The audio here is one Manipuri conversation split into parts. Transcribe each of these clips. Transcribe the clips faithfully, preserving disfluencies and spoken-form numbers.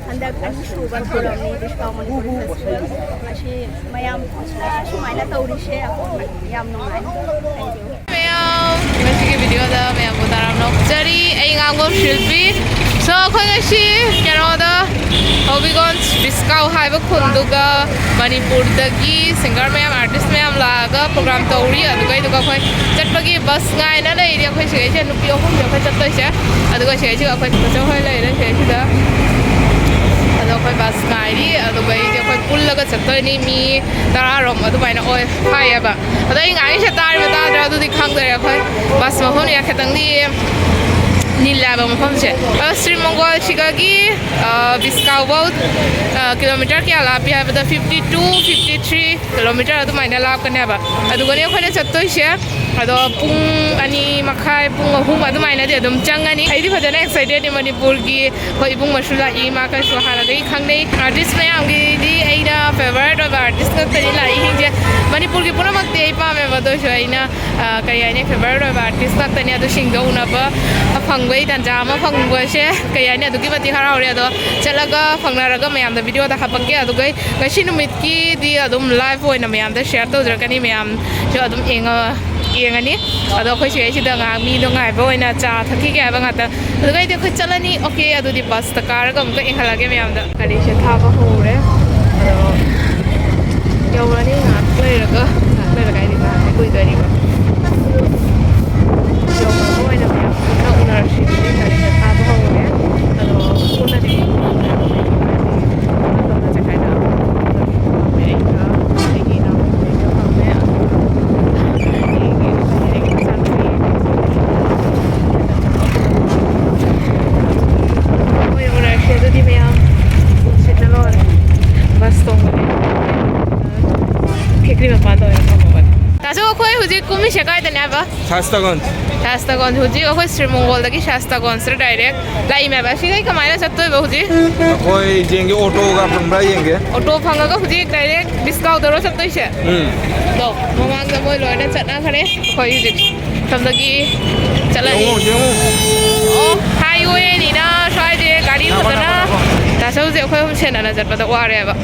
ꯍꯟꯗꯛ ꯑꯅꯤꯁꯨꯕ ꯊꯧꯔꯝꯅꯤ ꯗꯤꯁꯀꯥꯎꯟ ꯃꯅꯤꯄꯨꯔꯤ ꯐꯦꯁꯇꯤꯚꯦꯜ꯫ ꯑꯁꯤ ꯃꯌꯥꯝ ꯁꯨꯃꯥꯏꯅ ꯇꯧꯔꯤꯁꯦ ꯌꯥꯝ ꯅꯨꯡꯉꯥꯏ꯫ Thank you꯫ ꯃꯌꯥꯝ, ꯉꯁꯤꯒꯤ ꯚꯤꯗꯤꯑꯣꯗ ꯃꯌꯥꯝꯕꯨ ꯇꯔꯥꯝꯅ ꯑꯣꯛꯆꯔꯤ꯫ ꯑꯩ ꯉꯥꯡꯕꯝ ꯁꯤꯜꯄꯤ꯫ So, ꯑꯩꯈꯣꯏ ꯉꯁꯤ ꯀꯩꯅꯣꯗ, ꯍꯣꯕꯤꯒꯣꯟꯁ ꯕꯤꯁꯀꯥꯎ ꯍꯥꯏꯕ ꯈꯨꯜꯗꯨꯒ ꯃꯅꯤꯄꯨꯔꯗꯒꯤ ꯁꯤꯡꯒꯔ ꯃꯌꯥꯝ, ꯑꯥꯔꯇꯤꯁ ꯃꯌꯥꯝ ꯂꯥꯛꯑꯒ ꯄ꯭ꯔꯣꯒ꯭ꯔꯥꯝ ꯇꯧꯔꯤ꯫ ꯑꯗꯨꯒꯩꯗꯨꯒ ꯑꯩꯈꯣꯏ ꯆꯠꯄꯒꯤ ꯕꯁ ꯉꯥꯏꯅ ꯂꯩꯔꯤ꯫ ꯑꯩꯈꯣꯏ ꯁꯤꯒꯩꯁꯦ ꯅꯨꯄꯤ ꯑꯍꯨꯝꯅꯦ ꯑꯩꯈꯣꯏ ꯆꯠꯇꯣꯏꯁꯦ꯫ ꯑꯗꯨꯒ ꯁꯤꯒꯩꯁꯤꯒ ꯑꯩꯈꯣꯏ ꯆꯆꯧ ꯍꯣꯏ ꯂꯩꯔꯦ ꯁꯤꯒꯩꯁꯤꯗ꯫ ꯑꯗꯣ ꯑꯩꯈꯣꯏ ꯕꯁ ꯉꯥꯏꯔꯤ꯫ ꯑꯗꯨꯒ ꯑꯩꯁꯦ ꯑꯩꯈꯣꯏ ꯄꯨꯜꯂꯒ ꯆꯠꯇꯣꯏꯅꯤ꯫ ꯃꯤ ꯇꯔꯥꯔꯣꯝ ꯑꯗꯨꯃꯥꯏꯅ ꯑꯣꯏ ꯍꯥꯏꯌꯦꯕ꯫ ꯑꯗꯣ ꯑꯩ ꯉꯥꯡꯉꯤꯁꯦ ꯇꯥꯔꯤꯕ ꯇꯥꯗ꯭ꯔꯥ ꯑꯗꯨꯗꯤ ꯈꯪꯗ꯭ꯔꯦ꯫ ꯑꯩꯈꯣꯏ ꯕꯁ ꯃꯐꯝꯅꯤꯅ ꯈꯤꯇꯪꯗꯤ ꯅꯤꯜꯂꯦꯕ ꯃꯐꯝꯁꯦ꯫ ꯑꯗꯣ ꯁ꯭ꯔꯤ ꯃꯪꯒꯣꯜ ꯁꯤꯒꯒꯤ, ꯑ, ꯕꯤꯁꯀꯥꯎꯐꯧ, ꯑ, ꯀꯤꯂꯣꯃꯤꯇꯔ ꯀꯌꯥ ꯂꯥꯞꯄꯤ ꯍꯥꯏꯕꯗ, fifty two, fifty three kilometre ꯑꯗꯨꯃꯥꯏꯅ ꯂꯥꯞꯀꯅꯦꯕ꯫ ꯑꯗꯨꯒꯅꯦ ꯑꯩꯈꯣꯏꯅ ꯆꯠꯇꯣꯏꯁꯦ꯫ ꯑꯗꯣ ꯄꯨꯡ ꯑꯅꯤ ꯃꯈꯥꯏ, ꯄꯨꯡ ꯑꯍꯨꯝ ꯑꯗꯨꯃꯥꯏꯅꯗꯤ ꯑꯗꯨꯝ ꯆꯪꯉꯅꯤ꯫ ꯑꯩꯗꯤ ꯐꯖꯅ ꯑꯦꯛꯁꯥꯏꯇꯦꯠꯅꯤ꯫ ꯃꯅꯤꯄꯨꯔꯒꯤ ꯑꯩꯈꯣꯏ ꯏꯕꯨꯡ ꯑꯃꯁꯨ ꯂꯥꯛꯏ, ꯃꯥ ꯀꯩꯁꯨ ꯍꯥꯟꯅꯗꯒꯤ ꯈꯪꯅꯩ꯫ ꯑꯥꯔꯇꯤꯁ ꯃꯌꯥꯝꯒꯤꯗꯤ ꯑꯩꯅ ꯐꯦꯚꯔꯦꯠ ꯑꯣꯏꯕ ꯑꯥꯔꯇꯤꯁ ꯉꯥꯛꯇꯅꯤ ꯂꯥꯛꯏꯁꯤꯡꯁꯦ꯫ ꯃꯅꯤꯄꯨꯔꯒꯤ ꯄꯨꯝꯅꯃꯛꯇꯤ ꯑꯩ ꯄꯥꯝꯃꯦꯕ, ꯑꯗꯨ ꯑꯣꯏꯔꯁꯨ ꯑꯩꯅ, ꯑ, ꯀꯔꯤ ꯍꯥꯏꯅꯤ, ꯐꯦꯚꯔꯦꯠ ꯑꯣꯏꯕ ꯑꯥꯔꯇꯤꯁ ꯉꯥꯛꯇꯅꯤ꯫ ꯑꯗꯨꯁꯤꯡꯗꯣ ꯎꯅꯕ ꯐꯪꯕꯩ ꯇꯥꯟꯖꯥ ꯑꯃ ꯐꯪꯕꯁꯦ, ꯀꯔꯤ ꯍꯥꯏꯅꯤ, ꯑꯗꯨꯛꯀꯤ ꯃꯇꯤꯛ ꯍꯔꯥꯎꯔꯦ꯫ ꯑꯗꯣ ꯆꯠꯂꯒ ꯐꯪꯅꯔꯒ ꯃꯌꯥꯝꯗ ꯚꯤꯗꯤꯑꯣꯗ ꯍꯥꯄꯛꯀꯦ꯫ ꯑꯗꯨꯒ ꯉꯁꯤ ꯅꯨꯃꯤꯠꯀꯤꯗꯤ ꯑꯗꯨꯝ ꯂꯥꯏꯚ ꯑꯣꯏꯅ ꯃꯌꯥꯝꯗ ꯁꯤꯌꯔ ꯇꯧꯖꯔꯛꯀꯅꯤ꯫ ꯃꯌꯥꯝꯁꯨ ꯑꯗꯨꯝ ꯌꯦꯡꯉ-, ꯌꯦꯡꯉꯅꯤ꯫ ꯑꯗꯣ ꯑꯩꯈꯣꯏ ꯁꯤꯗꯩꯁꯤꯗ ꯉꯥꯏꯍꯥꯛ ꯃꯤꯗꯣ ꯉꯥꯏꯕ ꯑꯣꯏꯅ ꯆꯥ ꯊꯛꯈꯤꯒꯦ ꯍꯥꯏꯕ ꯉꯥꯛꯇ꯫ ꯑꯗꯨꯒ ꯑꯩꯗꯤ ꯑꯩꯈꯣꯏ ꯆꯠꯂꯅꯤ꯫ ꯑꯣꯀꯦ, ꯑꯗꯨꯗꯤ ꯕꯁꯇ ꯀꯥꯔꯒ ꯑꯃꯨꯛꯀ ꯌꯦꯡꯍꯜꯂꯒꯦ ꯃꯌꯥꯝꯗ꯫ ꯒꯥꯔꯤꯁꯦ ꯊꯥꯕ ꯍꯧꯔꯦ꯫ ꯑꯗꯣ ꯌꯧꯔꯅꯤ ꯉꯥꯏꯍꯥꯛ ꯂꯩꯔꯒ, ꯉꯥꯏꯍꯥꯛ ꯂꯩꯔꯒ ꯍꯥꯏꯗꯤ ꯉꯥꯏꯍꯥꯛ ꯀꯨꯏꯗꯣꯏꯅꯦꯕ꯫ ꯌꯧꯔꯒ ꯑꯣꯏꯅ ꯃꯌꯥꯝ ꯄꯨꯟꯅ ꯎꯅꯔꯁꯤ꯫ ꯒꯥꯔꯤꯁꯦ ꯊꯥꯕ ꯍꯧꯔꯦ꯫ ꯑꯗꯣ ꯄꯨꯟꯅꯗꯤ ꯎꯅꯔꯁꯤ꯫ ꯃꯥ ꯇꯞꯅ ꯆꯠꯈ꯭ꯔꯦ꯫ ꯑꯩꯒꯤ ꯏꯅꯥꯎꯄꯤ ꯐꯝꯃꯦ꯫ ꯑꯗꯨꯒ ꯑꯩꯒꯤ ꯏꯆꯥꯅꯨꯄꯤ꯫ ꯍꯣꯏ, ꯎꯅꯔꯁꯦ ꯑꯗꯨꯗꯤ ꯃꯌꯥꯝ꯫ ꯁꯤꯠꯅ ꯂꯣꯏꯔꯦ꯫ ꯕꯁ ꯇꯣꯡꯕꯅꯦ꯫ ꯐꯦꯛꯇ꯭ꯔꯤ ꯃꯄꯥꯟꯗ ꯑꯣꯏꯅ ꯐꯝꯃꯕꯅꯦ꯫ ꯇꯥꯆꯧ, ꯑꯩꯈꯣꯏ ꯍꯧꯖꯤꯛ ꯀꯨꯝꯃꯤꯁꯦ ꯀꯥꯏꯗꯅꯦ ꯍꯥꯏꯕ? ꯁꯥꯁꯇꯒꯟꯖ꯫ ꯁꯥꯁꯇꯒꯟꯖ꯫ ꯍꯧꯖꯤꯛ ꯑꯩꯈꯣꯏ ꯁ꯭ꯔꯤ ꯃꯪꯒꯣꯜꯗꯒꯤ ꯁꯥꯁꯇꯒꯟꯖꯇ ꯗꯥꯏꯔꯦꯛ ꯂꯥꯛꯏꯅꯦꯕ꯫ ꯁꯤꯗꯩ ꯀꯃꯥꯏꯅ ꯆꯠꯇꯣꯏꯕ ꯍꯧꯖꯤꯛ? ꯑꯩꯈꯣꯏ ꯌꯦꯡꯒꯦ, ꯑꯣꯇꯣꯒ ꯐꯪꯕ꯭ꯔꯥ ꯌꯦꯡꯒꯦ꯫ ꯑꯣꯇꯣ ꯐꯪꯉꯒ ꯍꯧꯖꯤꯛ ꯗꯥꯏꯔꯦꯛ ꯕꯤꯁꯀꯥꯎꯗꯔꯣ ꯆꯠꯇꯣꯏꯁꯦ? ꯎꯝ꯫ ꯑꯗꯣ ꯃꯃꯥꯡꯗ ꯃꯣꯏ ꯂꯣꯏꯅ ꯆꯠꯅꯈ꯭ꯔꯦ꯫ ꯑꯩꯈꯣꯏ ꯍꯧꯖꯤꯛ ꯁꯣꯝꯗꯒꯤ ꯆꯠꯂꯅꯤ꯫ ꯌꯦꯡꯉꯨ, ꯌꯦꯡꯉꯨ꯫ ꯑꯣ, ꯍꯥꯏꯋꯦꯅꯤꯅ ꯁ꯭ꯋꯥꯏꯁꯦ ꯒꯥꯔꯤ ꯉꯥꯏꯈꯣ, ꯐꯖꯅ ꯉꯥꯏꯈꯣ, ꯉꯥꯏꯈꯣ꯫ ꯍꯧꯖꯤꯛ ꯑꯩꯈꯣꯏ ꯑꯍꯨꯝ ꯁꯦꯟꯅꯅ ꯆꯠꯄꯗ ꯋꯥꯔꯦꯕ꯫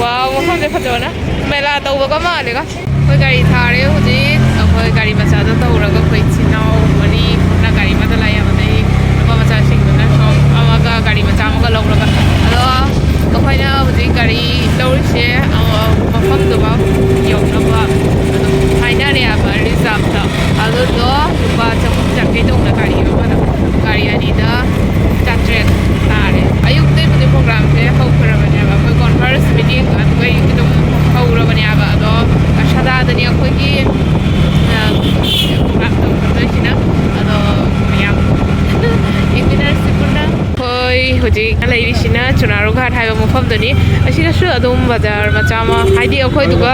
ꯋꯥꯎ, ꯃꯐꯝꯁꯦ ꯐꯖꯕꯅ ꯃꯦꯂꯥ ꯇꯧꯕꯒ ꯃꯥꯜꯂꯦꯒ꯫ ꯑꯩꯈꯣꯏ ꯒꯥꯔꯤ ꯊꯥꯔꯦ ꯍꯧꯖꯤꯛ꯫ ꯑꯩꯈꯣꯏ ꯒꯥꯔꯤ ꯃꯆꯥꯗ ꯇꯧꯔꯒ ꯑꯩꯈꯣꯏ ꯏꯆꯤꯟ ꯏꯅꯥꯎ ꯃꯔꯤ ꯄꯨꯟꯅ ꯒꯥꯔꯤ ꯑꯃꯗ ꯂꯥꯛꯑꯦ꯫ ꯑꯗꯩ ꯅꯨꯄꯥ ꯃꯆꯥꯁꯤꯡꯗꯨꯅ ꯁꯣꯝ ꯑꯃꯒ ꯒꯥꯔꯤ ꯃꯆꯥ ꯑꯃꯒ ꯂꯧꯔꯒ꯫ ꯑꯗꯣ ꯑꯩꯈꯣꯏꯅ ꯍꯧꯖꯤꯛ ꯒꯥꯔꯤ ꯂꯧꯔꯤꯁꯦ, ꯑ, ꯃꯐꯝꯗꯨꯐꯥꯎ ꯌꯧꯅꯕ ꯑꯗꯨꯝ ꯍꯥꯏꯅꯔꯦꯕ ꯔꯤꯖꯥꯞꯇ꯫ ꯑꯗꯨꯗꯣ ꯂꯨꯄꯥ ꯆꯍꯨꯝ ꯆꯥꯇ꯭ꯔꯦꯠ ꯇꯧꯅ ꯒꯥꯔꯤ ꯑꯃꯗ꯫ ꯒꯥꯔꯤ ꯑꯅꯤꯗ ꯆꯥꯇ꯭ꯔꯦꯠ ꯇꯥꯔꯦ꯫ ꯑꯌꯨꯛꯇꯩꯕꯨꯗꯤ ꯄ꯭ꯔꯣꯒ꯭ꯔꯥꯝꯁꯦ ꯍꯧꯈ꯭ꯔꯕꯅꯦꯕ, ꯑꯩꯈꯣꯏ ꯀꯣꯟꯐꯔꯦꯟꯁ ꯃꯤꯇꯤꯡ ꯑꯗꯨꯗꯩ ꯑꯗꯨꯝ ꯍꯧꯔꯕꯅꯦꯕ꯫ ꯑꯗꯣ ꯁꯗꯥꯗꯅꯤ ꯑꯩꯈꯣꯏꯒꯤ, ꯑ, ꯄ꯭ꯔꯣꯒ꯭ꯔꯥꯝ ꯇꯧꯒꯗꯣꯏꯁꯤꯅ꯫ ꯑꯗꯣ ꯃꯌꯥꯝ ꯌꯦꯡꯃꯤꯟꯅꯔꯁꯤ ꯄꯨꯟꯅ꯫ ꯑꯩꯈꯣꯏ ꯍꯧꯖꯤꯛ ꯂꯩꯔꯤꯁꯤꯅ ꯆꯨꯅꯥꯔꯨ ꯘꯥꯠ ꯍꯥꯏꯕ ꯃꯐꯝꯗꯨꯅꯤ꯫ ꯑꯁꯤꯗꯁꯨ ꯑꯗꯨꯝ ꯕꯖꯥꯔ ꯃꯆꯥ ꯑꯃ, ꯍꯥꯏꯗꯤ ꯑꯩꯈꯣꯏꯗꯨꯒ,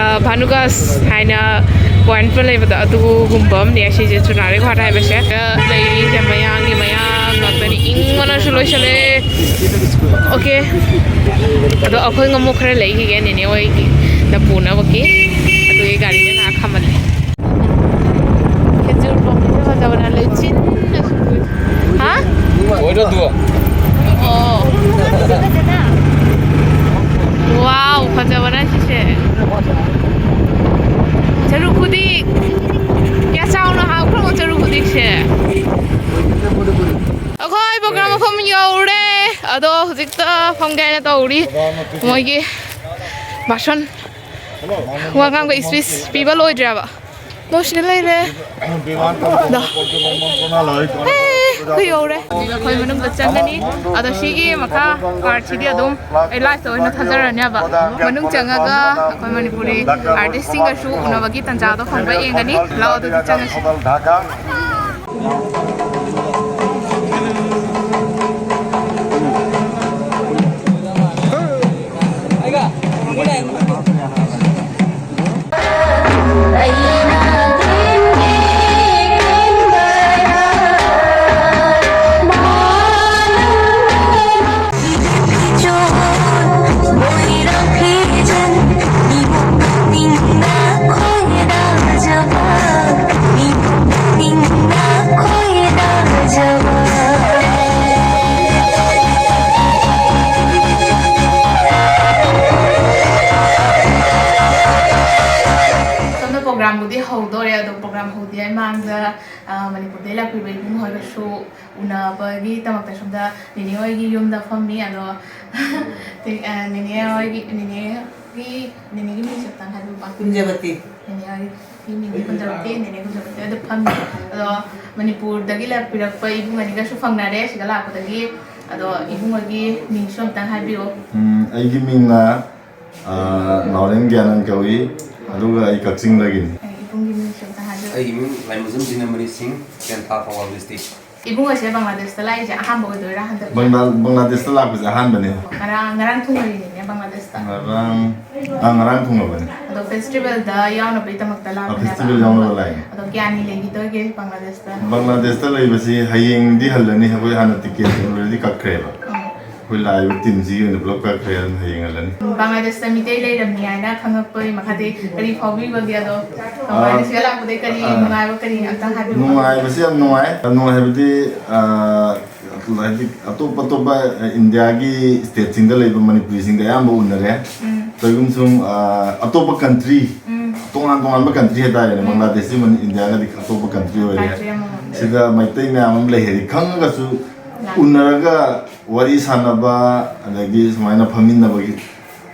ꯑ, ꯚꯥꯅꯨꯒꯥꯁ ꯍꯥꯏꯅ ꯄꯣꯏꯟꯠ ꯑꯃ ꯂꯩꯕꯗꯣ, ꯑꯗꯨꯒꯨꯝꯕ ꯑꯃꯅꯦ ꯑꯁꯤꯁꯦ ꯆꯨꯅꯥꯔꯨ ꯘꯥꯠ ꯍꯥꯏꯕꯁꯦ꯫ ꯂꯩꯔꯤꯁꯦ ꯃꯌꯥꯡꯒꯤ ꯃꯌꯥꯡ ꯉꯥꯛꯇꯅꯤ, ꯏꯪꯕꯅꯁꯨ ꯂꯣꯏꯁꯜꯂꯦ꯫ ꯑꯣꯀꯦ꯫ ꯑꯗꯣ ꯑꯩꯈꯣꯏ ꯉꯥꯃꯨ ꯈꯔ ꯂꯩꯈꯤꯒꯦ ꯅꯦꯅꯦ ꯍꯣꯏꯒꯤ ꯅ ꯄꯨꯅꯕꯒꯤ꯫ ꯑꯗꯨꯒꯤ ꯒꯥꯔꯤꯗ ꯉꯥꯏꯍꯥꯛ ꯈꯥꯝꯍꯜꯂꯦ꯫ ꯈꯦꯖꯨꯔ ꯄꯥꯝꯕꯤꯁꯦ ꯐꯖꯕꯅ ꯂꯩꯆꯤꯟꯅ ꯁꯨꯝ-, ꯍꯥ? ꯑꯣꯏꯔꯣ ꯑꯗꯨ꯫ ꯑꯣ꯫ ꯋꯥꯎ, ꯐꯖꯕꯅ ꯁꯤꯁꯦ꯫ ꯆꯔꯨ ꯈꯨꯗꯤꯛ꯫ ꯀꯌꯥ ꯆꯥꯎꯅ ꯍꯥꯞꯈ꯭ꯔꯕ ꯆꯔꯨ ꯈꯨꯗꯤꯛꯁꯦ꯫ ꯑꯩꯈꯣꯏ ꯄ꯭ꯔꯣꯒ꯭ꯔꯥꯝ ꯃꯐꯝ ꯌꯧꯔꯦ꯫ ꯑꯗꯣ ꯍꯧꯖꯤꯛꯇ ꯐꯝꯒꯦ ꯍꯥꯏꯅ ꯇꯧꯔꯤ꯫ ꯃꯣꯏꯒꯤ ꯚꯥꯁꯟ, ꯋꯥ ꯉꯥꯡꯕ ꯏꯁꯄꯤꯁ ꯄꯤꯕ ꯂꯣꯏꯗ꯭ꯔꯦꯕ꯫ ꯃꯣꯏ ꯁꯤꯗ ꯂꯩꯔꯦ꯫ ꯗꯣ꯫ ꯑꯦ, ꯑꯩꯈꯣꯏ ꯌꯧꯔꯦ꯫ ꯑꯩꯈꯣꯏ ꯃꯅꯨꯡꯗ ꯆꯪꯒꯅꯤ꯫ ꯑꯗꯣ ꯁꯤꯒꯤ ꯃꯈꯥ ꯀꯥꯔꯠꯁꯤꯗꯤ ꯑꯗꯨꯝ ꯑꯩ ꯂꯥꯏꯐꯇ ꯑꯣꯏꯅ ꯊꯥꯖꯔꯅꯦꯕ꯫ ꯃꯅꯨꯡ ꯆꯪꯉꯒ ꯑꯩꯈꯣꯏ ꯃꯅꯤꯄꯨꯔꯤ ꯑꯥꯔꯇꯤꯁꯁꯤꯡꯒꯁꯨ ꯎꯅꯕꯒꯤ ꯇꯥꯟꯖꯥꯗꯣ ꯐꯪꯕ꯭ꯔꯥ ꯌꯦꯡꯒꯅꯤ꯫ ꯂꯥꯛꯑꯣ ꯑꯗꯨꯗꯤ ꯆꯪꯉꯁꯤ꯫ ꯌꯥꯝ ꯍꯧꯗ꯭ꯔꯤꯉꯩ ꯃꯃꯥꯡꯗ, ꯑ, ꯃꯅꯤꯄꯨꯔꯗꯒꯤ ꯂꯥꯛꯄꯤꯕ ꯏꯕꯨꯡ ꯍꯣꯏꯒꯁꯨ ꯎꯅꯕꯒꯤꯗꯃꯛꯇ ꯁꯣꯝꯗ ꯅꯦꯅꯦ ꯍꯣꯏꯒꯤ ꯌꯨꯝꯗ ꯐꯝꯃꯤ꯫ ꯑꯗꯣ, ꯑ, ꯅꯦꯅꯦ ꯍꯣꯏꯒꯤ, ꯅꯦꯅꯦꯒꯤ, ꯅꯦꯅꯦꯒꯤ ꯃꯤꯡꯁꯦ ꯑꯝꯇꯪ ꯍꯥꯏꯕꯤꯌꯨꯕ꯫ ꯀꯨꯟꯖꯕꯇꯤ꯫ ꯅꯦꯅꯦ ꯍꯣꯏꯒꯤ ꯃꯤꯡꯗꯤ ꯀꯨꯟꯖꯕꯇꯤ, ꯅꯦꯅꯦ ꯀꯨꯟꯖꯕꯇꯤ ꯑꯗꯨ ꯐꯝꯃꯤ꯫ ꯑꯗꯣ, ꯃꯅꯤꯄꯨꯔꯗꯒꯤ ꯂꯥꯛꯄꯤꯔꯛꯄ ꯏꯕꯨꯡ ꯑꯅꯤꯒꯁꯨ ꯐꯪꯅꯔꯦ ꯁꯤꯗ ꯂꯥꯛꯄꯗꯒꯤ꯫ ꯑꯗꯣ, ꯏꯕꯨꯡ ꯍꯣꯏꯒꯤ ꯃꯤꯡꯁꯨ ꯑꯝꯇꯪ ꯍꯥꯏꯕꯤꯌꯨ꯫ ꯎꯝ, ꯑꯩꯒꯤ ꯃꯤꯡꯅ, ꯑ, ꯅꯥꯎꯔꯦꯝ ꯒ꯭ꯌꯥꯅꯟ ꯀꯧꯏ, ꯑꯗꯨꯒ ꯑꯩ ꯀꯛꯆꯤꯡꯗꯒꯤꯅꯤ꯫ ꯑꯦ, ꯏꯕꯨꯡꯒꯤ ꯃꯤꯡꯁꯨ ꯑꯝꯇ ꯍꯥꯏꯕꯤꯌꯨ꯫ ꯑꯩꯒꯤ ꯃꯤꯡ ꯂꯥꯏꯃꯖꯝ ꯖꯤꯅꯃꯅꯤ ꯁꯤꯡ, ꯇꯦꯟꯊꯥ, ꯊꯧꯕꯥꯜ district꯫ ꯏꯕꯨꯡ ꯑꯁꯦ ꯕꯪꯒ꯭ꯂꯥꯗꯦꯁꯇ ꯂꯥꯛꯏꯁꯦ ꯑꯍꯥꯟꯕ ꯑꯣꯏꯗꯣꯏꯔꯥ ꯍꯟꯗꯛ? ꯕꯪꯒ꯭ꯂꯥ-, ꯕꯪꯒ꯭ꯂꯥꯗꯦꯁꯇ ꯂꯥꯛꯄꯁꯦ ꯑꯍꯥꯟꯕꯅꯦ꯫ ꯉꯔꯥꯡ, ꯉꯔꯥꯡ ꯊꯨꯡꯅꯔꯤꯅꯤꯅꯦ ꯕꯪꯒ꯭ꯂꯥꯗꯦꯁꯇ꯫ ꯉꯔꯥꯡ, ꯑ, ꯉꯔꯥꯡ ꯊꯨꯡꯅꯕꯅꯦ꯫ ꯑꯗꯣ festivalꯗ ꯌꯥꯎꯅꯕꯒꯤꯗꯃꯛꯇ ꯑ, ꯂꯥꯛꯄꯅꯦꯕ꯫ Festival ꯌꯥꯎꯅꯕ ꯂꯥꯛꯏꯅꯦ꯫ ꯑꯗꯣ ꯀꯌꯥꯅꯤ ꯂꯩꯈꯤꯗꯣꯏꯒꯦ ꯕꯪꯒ꯭ꯂꯥꯗꯦꯁꯇ? ꯕꯪꯒ꯭ꯂꯥꯗꯦꯁꯇ ꯂꯩꯕꯁꯤ ꯍꯌꯦꯡꯗꯤ ꯍꯜꯂꯅꯤ꯫ ꯑꯩꯈꯣꯏ ꯍꯥꯟꯅ ticket already ꯀꯛꯈ꯭ꯔꯦꯕ꯫ ꯎꯝ꯫ ꯑꯩꯈꯣꯏ ꯂꯥꯛꯏꯕ teamꯁꯤꯒꯤ ꯑꯣꯏꯅ ꯄꯨꯂꯞ ꯀꯛꯈ꯭ꯔꯦ, ꯑꯗꯨꯝ ꯍꯌꯦꯡ ꯍꯜꯂꯅꯤ꯫ ꯕꯪꯒ꯭ꯂꯥꯗꯦꯁꯇ ꯃꯤꯇꯩ ꯂꯩꯔꯝꯃꯤ ꯍꯥꯏꯅ ꯈꯪꯉꯛꯄꯒꯤ ꯃꯈꯥꯗꯤ ꯀꯔꯤ ꯐꯥꯎꯕꯤꯕꯒꯦ? ꯑꯗꯣ ꯀꯃꯥꯏꯅ ꯑꯥ, ꯁꯤꯗ ꯂꯥꯛꯄꯗꯒꯤ ꯀꯔꯤ ꯑꯥ꯫ ꯅꯨꯡꯉꯥꯏꯕ ꯀꯔꯤ ꯑꯝꯇꯪ ꯍꯥꯏꯕꯤꯌꯨ? ꯅꯨꯡꯉꯥꯏꯕꯁꯤ ꯌꯥꯝ ꯅꯨꯡꯉꯥꯏ꯫ ꯌꯥꯝ ꯅꯨꯡꯉꯥꯏ ꯍꯥꯏꯕꯗꯤ, ꯑꯥ, ꯍꯥꯏꯗꯤ ꯑꯇꯣꯞ ꯑꯇꯣꯞꯄ, ꯑ, ꯏꯟꯗꯤꯌꯥꯒꯤ stateꯁꯤꯡꯗ ꯂꯩꯕ ꯃꯅꯤꯄꯨꯔꯤꯁꯤꯡꯗ ꯑꯌꯥꯝꯕ ꯎꯅꯔꯦ꯫ ꯎꯝ꯫ ꯀꯔꯤꯒꯨꯝꯕ ꯁꯨꯝ, ꯑꯥ, ꯑꯇꯣꯞꯄ country, ꯎꯝ꯫ ꯇꯣꯉꯥꯟ ꯇꯣꯉꯥꯟꯕ country ꯍꯥꯏꯇꯥꯔꯦꯅꯦ, ꯎꯝ꯫ ꯕꯪꯒ꯭ꯂꯥꯗꯦꯁꯁꯤ ꯃꯅꯤ-, ꯏꯟꯗꯤꯌꯥꯒꯗꯤ ꯑꯇꯣꯞꯄ country ꯑꯣꯏꯔꯦ꯫ Country ꯑꯃꯃꯝ꯫ ꯁꯤꯗ ꯃꯩꯇꯩ ꯃꯌꯥꯝ ꯑꯃ ꯂꯩ ꯍꯥꯏꯗꯤ ꯈꯪꯉꯒꯁꯨ ꯎꯅꯔꯒ ꯋꯥꯔꯤ ꯁꯥꯟꯅꯕ, ꯑꯗꯒꯤ ꯁꯨꯃꯥꯏꯅ ꯐꯝꯃꯤꯟꯅꯕꯒꯤ,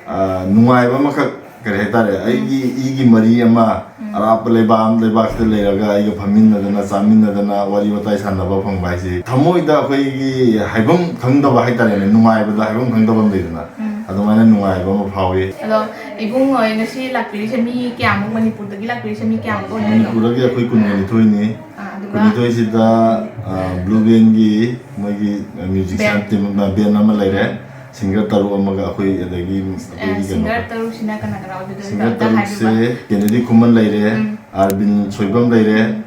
ꯑ, ꯅꯨꯡꯉꯥꯏꯕ ꯑꯃꯈꯛ, ꯀꯔꯤ ꯍꯥꯏꯇꯥꯔꯦ, ꯎꯝ꯫ ꯑꯩꯒꯤ ꯏꯒꯤ ꯃꯔꯤ ꯑꯃ ꯎꯝ꯫ ꯑꯔꯥꯞꯄ ꯂꯩꯕꯥꯛ ꯑꯃ, ꯂꯩꯕꯥꯛꯁꯤꯗ ꯂꯩꯔꯒ ꯑꯩꯒ ꯐꯝꯃꯤꯟꯅꯗꯅ, ꯆꯥꯃꯤꯟꯅꯗꯅ, ꯋꯥꯔꯤ ꯋꯥꯇꯥꯏ ꯁꯥꯟꯅꯕ ꯐꯪꯕ ꯍꯥꯏꯁꯦ ꯊꯃꯣꯏꯗ ꯑꯩꯈꯣꯏꯒꯤ ꯍꯥꯏꯐꯝ ꯈꯪꯗꯕ ꯍꯥꯏꯇꯥꯔꯦꯅꯦ, ꯅꯨꯡꯉꯥꯏꯕꯗ ꯍꯥꯏꯐꯝ ꯈꯪꯗꯕ ꯑꯃ ꯂꯩꯗꯅ, ꯎꯝ꯫ ꯑꯗꯨꯃꯥꯏꯅ ꯅꯨꯡꯉꯥꯏꯕ ꯑꯃ ꯐꯥꯎꯏ꯫ ꯑꯗꯣ ꯏꯕꯨꯡ ꯍꯣꯏ ꯉꯁꯤ ꯂꯥꯛꯄꯤꯔꯤꯁꯦ ꯃꯤ ꯀꯌꯥꯃꯨꯛ, ꯃꯅꯤꯄꯨꯔꯗꯒꯤ ꯂꯥꯛꯄꯤꯔꯤꯁꯦ ꯃꯤ ꯀꯌꯥꯃꯨꯛ ꯑꯣꯏꯗꯣꯏꯅꯣ? ꯃꯅꯤꯄꯨꯔꯗꯒꯤ ꯑꯩꯈꯣꯏ ꯀꯨꯟꯃꯥꯊꯣꯏꯅꯤ꯫ ꯑꯥ, ꯑꯗꯨꯒ? ꯀꯨꯟꯃꯥꯊꯣꯏꯁꯤꯗ, ꯑ, Blue Bandꯒꯤ ꯃꯣꯏꯒꯤ musician band꯫ Team ꯑꯃ, band ꯑꯃ ꯂꯩꯔꯦ꯫ ꯎꯝ꯫ Singer ꯇꯔꯨꯛ ꯑꯃꯒ ꯑꯩꯈꯣꯏ, ꯑꯗꯒꯤ ꯑꯦ, ꯑꯩꯈꯣꯏꯒꯤ ꯀꯩꯅꯣ singer ꯇꯔꯨꯛꯁꯤꯅ ꯀꯅꯥ ꯀꯅꯥ ꯑꯣꯏꯗꯣꯏꯅꯣ? Singer ꯑꯝꯇ ꯇꯔꯨꯛꯁꯦ ꯍꯥꯏꯕꯤꯌꯨꯕ꯫ ꯀꯦꯅꯦꯗꯤ ꯈꯨꯃꯟ ꯂꯩꯔꯦ, ꯎꯝ꯫ ꯑꯥꯔꯕꯤꯟ ꯁꯣꯏꯕꯝ ꯂꯩꯔꯦ, ꯎꯝ꯫